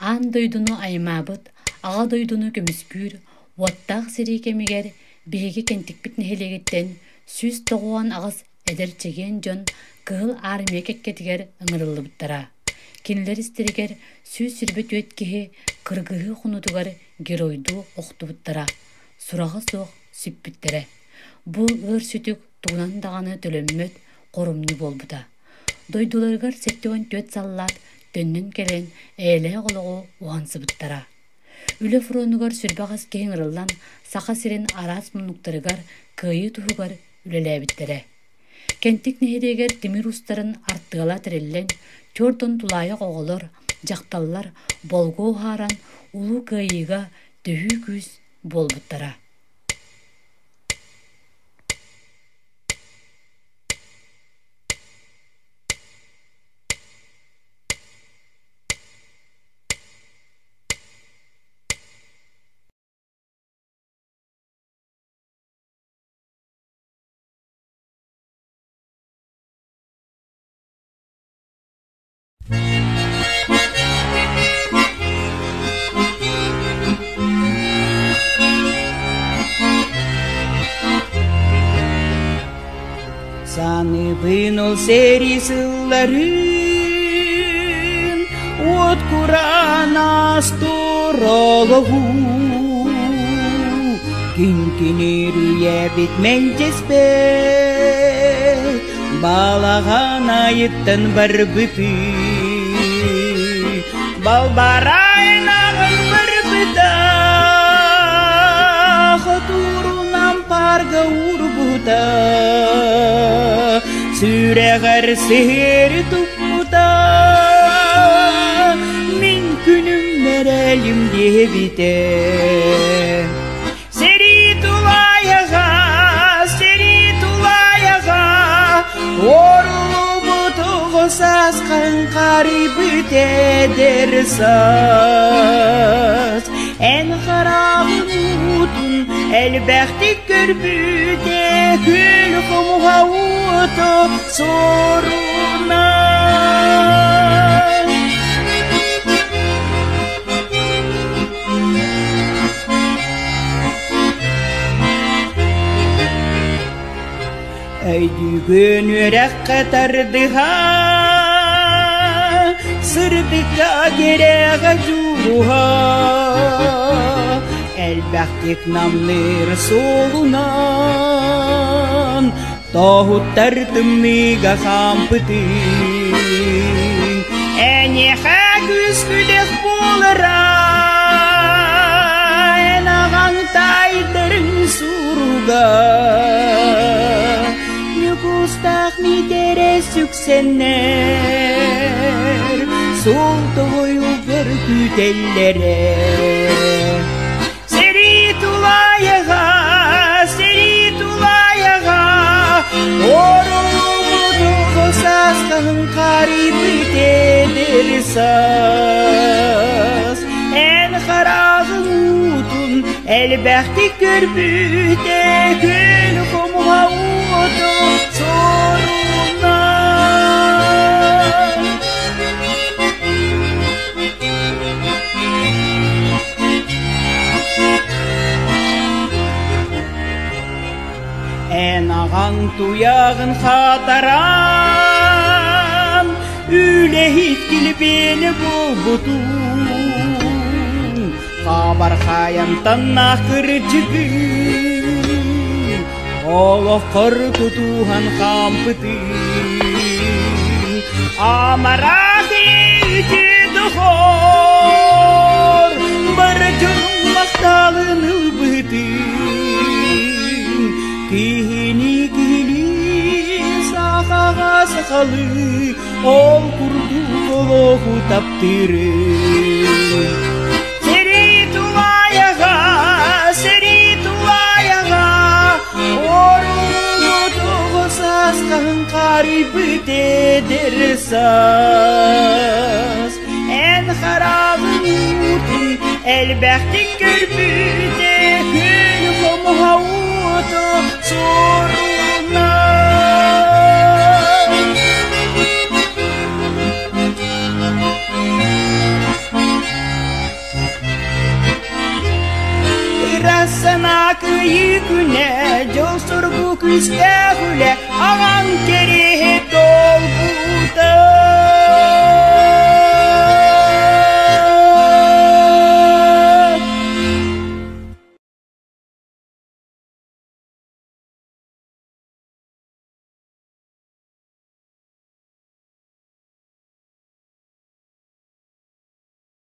Аан дойдуну аймаабыт, Аҕа дойдуну көмүскүүр уоттаах сэрии кэмигэр биһиги Кэнтикпит нэһилиэгиттэн 198 эдэр чэгиэн дьон Кыһыл Армия кэккэтигэр ыҥырыллыбыттара. Кинилэр истэригэр 124 киһи кыргыһыы хонуутугар геройдуу охтубуттара, сураҕа суох сүппүттэрэ. Бу ыар сүтүк тугунан даҕаны төлөммөт хоромньу буолбута. Дойдуларыгар 74 саллаат төннөн кэлэн эйэлээх олоҕу уһансыбыттара. Үлэ фронугар сүрбэҕэс киһи ыҥырыллан Саха сирин араас муннуктарыгар кыайыы туһугар үлэлээбиттэрэ. Кэнтик нэһилиэгэр тимир уустарын артыала тэриллэн, түөрт тулаайах оҕолор, дьахталлар болгуо уһааран Улуу Кыайыыга төһүү күүс буолбуттара. Саныыбын ол сэрии сылларын уот кураан астурологу Күн-күнүр үйэбит мэлдьэспэт балаҕан айыттан барбыты Балбарайнаҕын барбыта хотуурунан парга уурбута сүрэҕэр сиһиэри туппута мин күнүм мэрэлим диэбитэ Сэрии тулаайаҕа, сэрии тулаайаҕа, Орулубут оҕо саас хаҥхарыйбыт эдэр саас. Эн хараҕын уутун элбэхтик көрбүтэ, күөл хомуһа уоту суоруна. Өйдүүгүн үөрэххэ тардыһа, сырдыкка кэрэҕэ дьулуһа, элбэхтик намныыр суолунан тоһуттар тымныыга хаампытыҥ. Эйиэхэ күүс-күдэх буолара, эн аҕаҥ таайдарын суруга. Ньукуустаах Миитэрэ сүксэннэр, суол тоҕойугар күүтэллэрэ. Сэрии тулаайаҕа, сэрии тулаайаҕа, орулубутугу сааскаһын харыйбыт эдэр саас. Эн хараҕын уутун элбэхтик көрбүтэ, күн хомуһа уоту суоруна. Эн аҕаҥ туйаҕын хатаран, үлэһит килбиэни булбутуҥ, хабархайантаннаах кырдьыгын, олоххор тутуһан хаампытыҥ. Амарах үтүө доҕор, бары дьонуҥ махталын ылбытыҥ, киһини киһилии сахаҕа сахалыы ол курдук олоҕу таптыырыҥ. Сэрии тулаайаҕа, сэрии тулаайаҕа, Орулутугу сааскаһын харыйбыт эдэр саас. Эн хараҕын уутун элбэхтик көрбүтэ, күн хомуһа уоту суоруна. Кыайыы күнэ, дьол-соргу күүстээх үлэ, аҕаҥ кэриэһэ долгута.